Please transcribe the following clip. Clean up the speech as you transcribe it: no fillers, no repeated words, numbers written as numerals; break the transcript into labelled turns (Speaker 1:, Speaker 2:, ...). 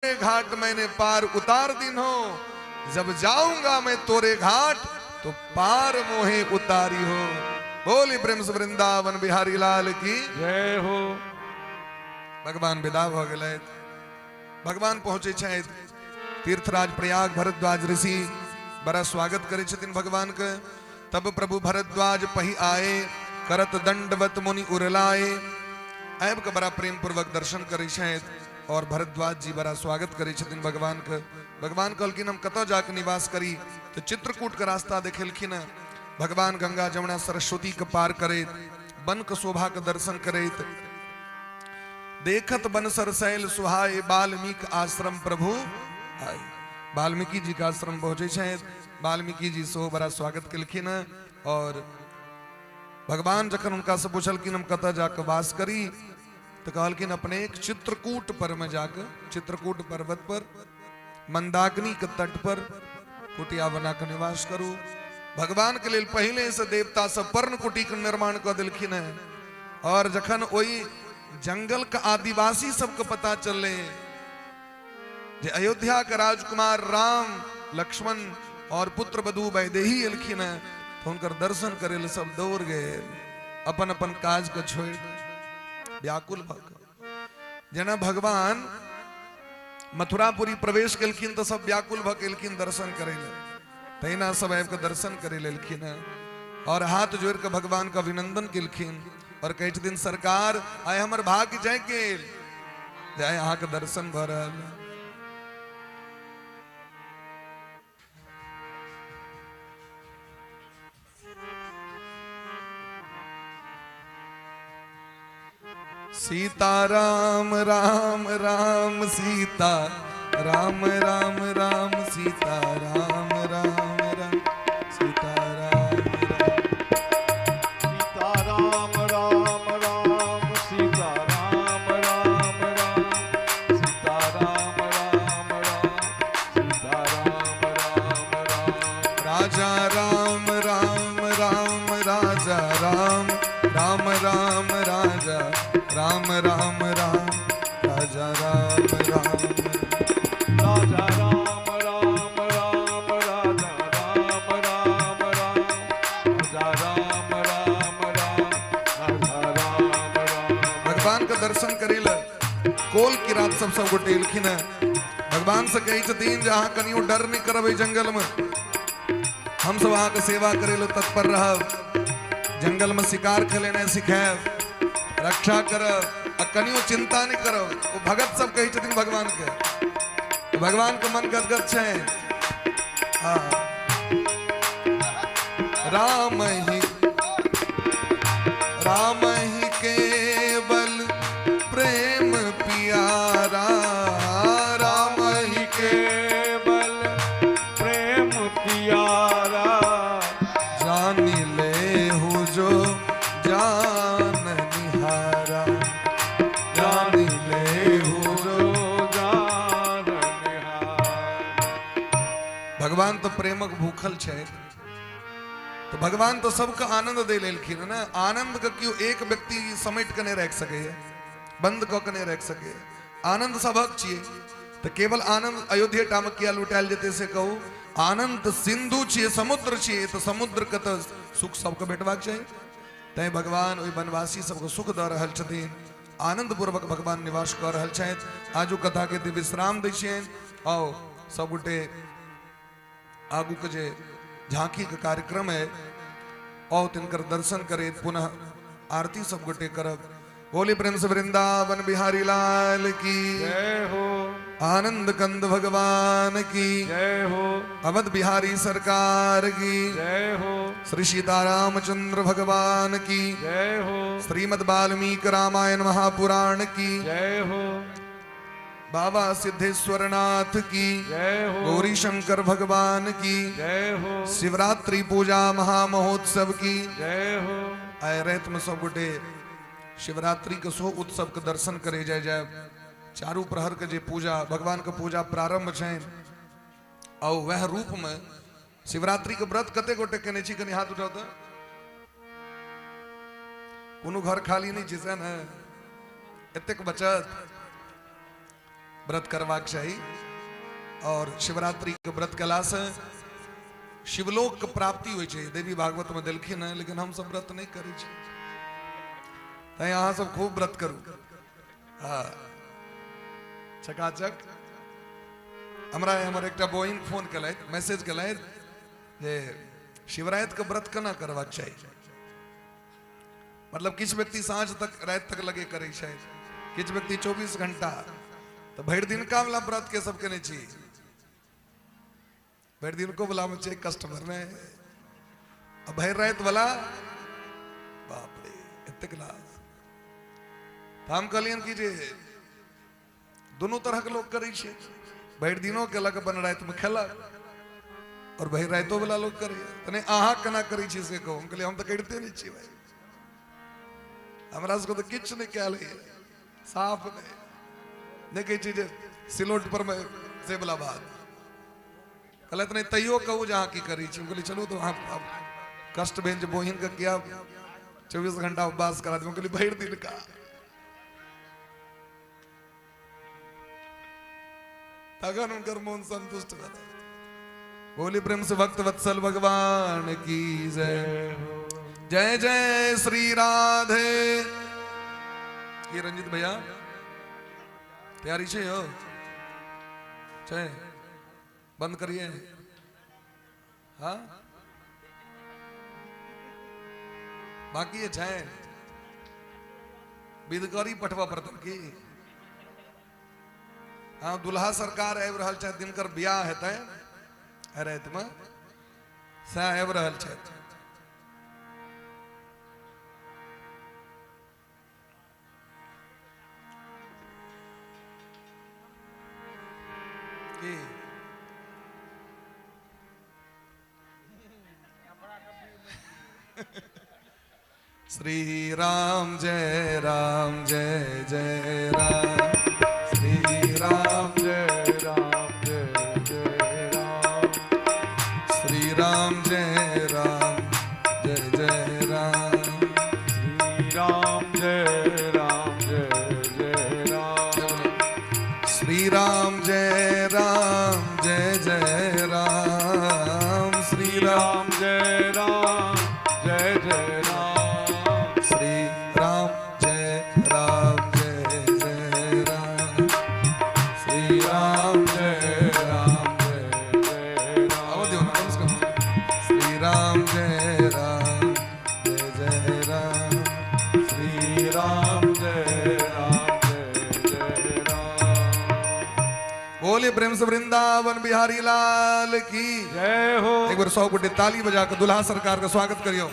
Speaker 1: घाट मैंने पार उतार दिन हो, जब जाऊंगा मैं तोरे घाट तो पार मोहे उतारी हो। बोली प्रेम से वृंदावन बिहारी लाल की
Speaker 2: जय हो।
Speaker 1: भगवान विदा भ गेलथि। भगवान पहुंचे छथि तीर्थराज प्रयाग। भरद्वाज ऋषि बड़ा स्वागत करे छथिन भगवान के। तब प्रभु भरद्वाज पही आए, करत दंडवत मुनि उरलाए। आबि के बड़ा प्रेम पूर्वक दर्शन करे छथि और भरद्वाज जी बड़ा स्वागत करे छथिन भगवान के। भगवान कहलखिन हम कतऽ जाके निवास करी, तो चित्रकूट के रास्ता देखेलखिन। भगवान गंगा जमुना सरस्वती के पार करैत वन के शोभा के दर्शन करैत देखत बन सरसैल सुहाए, वाल्मीकि आश्रम प्रभु आए। वाल्मीकि जी के आश्रम पहुँचे छथि। वाल्मीकि जी सेहो बड़ा स्वागत केलखिन और भगवान जखन हुनका से पूछलखिन हम कतऽ जाके वास करी, तो कहलखिन अपने एक चित्रकूट पर में जाके, चित्रकूट पर्वत पर मंदाकिनी के तट पर कुटिया बना के निवास करू। भगवान के लेल पहले से देवता सब पर्ण कुटी के निर्माण कऽ देलखिन है। और जखन ओहि जंगल के आदिवासी सबके पता चलले जे अयोध्या के राजकुमार राम लक्ष्मण और पुत्र वधु वैदेही एलखिन है, तो हुनकर दर्शन करे ले सब दौड़ गए, अपन अपन काज के छोड़ व्याकुल भऽ कऽ। जेना भगवान मथुरापुरी प्रवेश केलखिन तऽ सब व्याकुल भऽ के एलखिन दर्शन करे ले, तहिना सब आबि कऽ दर्शन करे ले एलखिन है और हाथ जोड़ के भगवान के अभिनंदन केलखिन और कहै छथिन सरकार आइ हमर भाग्य जागि गेल जे आइ अहाँके दर्शन भऽ रहल है। सीता राम राम राम सीता राम राम राम सीता राम राम राम सीता राम राम
Speaker 2: सीता राम राम राम सीता राम राम राम सीता राम राम राम सीता राम राम राम
Speaker 1: राजा राम राम राम राजा राम राम राम राजा राम राम राम राजा राम राम
Speaker 2: राजा राम राम राम राजा राम राम राम राजा राम राम राम राजा राम राम।
Speaker 1: भगवान के दर्शन करे ल कोल की रात सब सब गोटे एलखिन है। भगवान से कहै छथिन जे अहाँ कनियो डर नहि करब एहि जंगल में, हम सब अहाँके सेवा करे ल तत्पर रहब, जंगल में शिकार खेलेनाइ सिखायब, रक्षा करब आ कनियो चिंता नहि करब। ओ भगत सब कहै छथिन भगवान के, भगवान के मन गदगद छै। हाँ। राम ही राम ही केवल प्रेम पियारा, राम ही
Speaker 2: केवल प्रेम पियारा,
Speaker 1: जान ले हो जो जान निहारा, जान ले हो जो
Speaker 2: जान निहारा।
Speaker 1: भगवान तो प्रेमक भूखल छै, तो भगवान तो सबके आनंद दे लेलखिन ने। आनंद के केओ एक व्यक्ति समेट के नहीं राखि सकैए, बंद कऽ के नहीं राखि सकैए। आनंद सबक छियै, तऽ केवल आनंद अयोध्या टा मे किया लुटायल जेतै से कहू। आनंद सिंधु छियै, समुद्र छियै, तऽ समुद्र के तऽ सुख सबके भेटबाक चाही। तैं भगवान ओहि वनवासी सबके सुख दऽ रहल छथिन, आनंद पूर्वक भगवान निवास कऽ रहल छथि। आजू कथा के विश्राम दै छियनि। आउ सब गोटे आगू के जे झांकी के कार्यक्रम है आओ तिनकर दर्शन करे, पुनः आरती सब गोटे करब। बोली प्रेम से वृंदावन बिहारी लाल की
Speaker 2: जय हो।
Speaker 1: आनंद कंद भगवान की
Speaker 2: जय हो।
Speaker 1: अवध बिहारी सरकार की
Speaker 2: जय हो।
Speaker 1: श्री सीतारामचंद्र भगवान की
Speaker 2: जय हो।
Speaker 1: श्रीमद् वाल्मीकि रामायण महापुराण की
Speaker 2: जय हो।
Speaker 1: बाबा सिद्धेश्वरनाथ की
Speaker 2: जय हो।
Speaker 1: गौरी शंकर भगवान की
Speaker 2: जय हो।
Speaker 1: शिवरात्रि पूजा महामहोत्सव की
Speaker 2: जय हो।
Speaker 1: आइ राति में सब गोटे शिवरात्रि के सो उत्सव के दर्शन करे जाय जाय। चारू प्रहर के जे पूजा भगवान के पूजा प्रारंभ छै और वह रूप में शिवरात्रि के व्रत कते गोटे केने छी, कनि हाथ उठाउ तऽ। कोनो घर खाली नहीं छै से ने, एतेक बचत। व्रत करबाक चाही। और शिवरात्रि के व्रत कयलासँ शिवलोक के प्राप्ति होइ छै, देवी भागवत में देलखिन हँ, लेकिन हम सब व्रत नहि करै छी, तैं अहाँ सब खूब व्रत करू। हाँ, चकाचक। हमरा हमर एकटा बहिन फोन केलथि, मैसेज केलथि जे शिवराति के व्रत केना करबाक चाही। मतलब किछु व्यक्ति साँझ तक राति तक लगे करै छथि, किछु व्यक्ति 24 घंटा। तऽ भरि दिनका वाला व्रत के सब केने छी? भरि दिनको वाला में छै कस्टमर ने, आ भरि राति वाला बाप रे एतेक लाज। तऽ हम कहलियनि कि जे दुनू तरहक लोक करै छै, भरि दिनो केलक अपन रातिमे खेलक, और भरि रातिो वाला लोक करैया। तऽ नहि अहाँ केना करै छी से कहू। हम कहलियै हम तऽ करिते नहि छी भाई, हमरा सबके तऽ किछु नहि कयल होइए, साफ नहि नहि कहै छी जे सिलोट पर मे से वाला बात। कहलथि नहि तैयो कहू जे अहाँ की करै छी। हम कहलियै चलू तऽ अहाँ कष्ट भेल जे बहिनके किया 24 घंटा उपवास करा देब। हम कहलियै भरि दिन का। तखन हुनकर मोन संतुष्ट भेल। बोली प्रेम से भक्त वत्सल भगवान की जय। जय जय श्री राधे। ये रंजित भैया तैयारी छै हो छै बंद करिए। हाँ बाकी छै विधकरी पठबऽ पड़तन की। हाँ दुल्हा सरकार आबि रहल छथि, जिनकर बियाह हेतै रातिमे, सएह आबि रहल छथि। की श्री राम जय राम जय जय राम, श्री राम
Speaker 2: जय राम जय जय राम,
Speaker 1: श्री राम जय राम जय जय राम,
Speaker 2: श्री राम जय राम जय जय राम,
Speaker 1: श्री राम जय राम जय जय राम, श्री
Speaker 2: श्री
Speaker 1: राम
Speaker 2: राम जय राम जय जय राम,
Speaker 1: श्री राम जय राम जय जय राम, श्री राम जय राम
Speaker 2: जय जय राम,
Speaker 1: आवाज दियो ना कम से कम। श्री राम जय राम जय जय राम,
Speaker 2: श्री राम जय राम जय जय राम।
Speaker 1: बोले प्रेम से वृंदावन बिहारी लाल की
Speaker 2: जय हो।
Speaker 1: एक बार 100 गोटे ताली बजा के दुल्हा सरकार का स्वागत करियो।